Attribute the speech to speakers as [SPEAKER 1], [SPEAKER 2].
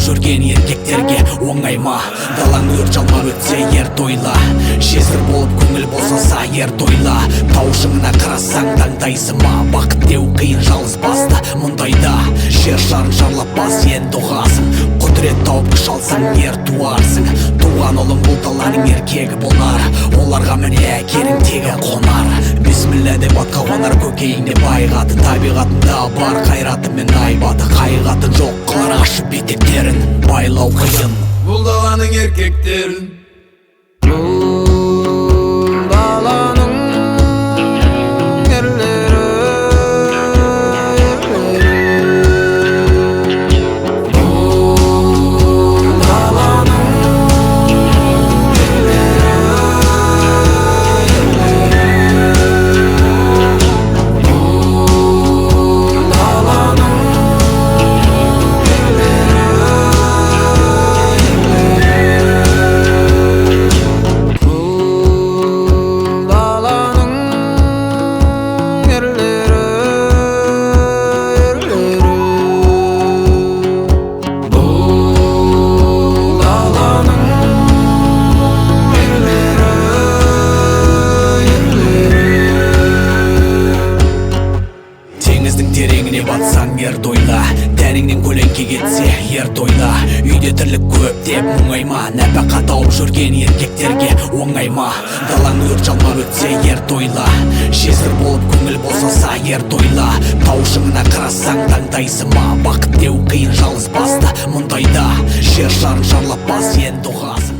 [SPEAKER 1] жүрген еркектерге оңай ма? Далаң өрт жалмап өтсе ер тойла, жесір болып көңіл босаса ер тойла. Тау шыңына қарасаң таңдайсың ма? Бақыт деу қиын жалғыз басты мұндайда. Жер шарын шарлап бас енді ұғасың, құдірет тауып күш алсаң ер туарсың. Туған ұлың бұл даланың еркегі болар, оларға міне әкенің тегі қонар. Бисмилля деп атқа қонар көкейіңде бай қатын, табиғатында бар қайраты мен айбаты. Қайғатын жоқ қылар ашып етектерін, байлау қиын
[SPEAKER 2] бұл даланың еркектерін.
[SPEAKER 3] Бұл даланың ерлері, ерлері. Бұл даланың ерлері, ерлері. Бұл даланың ерлері, ерлері. Бұл даланың ерлері, ерлері. Бұл даланың ерлері, ерлері.
[SPEAKER 1] Теңіздің тереңіне батсаң ер тойла, тәніңнен көлеңке кетсе ер тойла. Үйде тірлік көп деп мұңайма, нәпақа тауып жүрген еркектерге оңай ма? Далаң өрт жалмап өтсе ер тойла, жесір болып көңіл босаса ер тойла. Тау шыңына қарасаң таңдайсың ма? Бақыт деу қиын жалғыз басты мұндайда. Жер шарын шарлап бас енді ұғасың.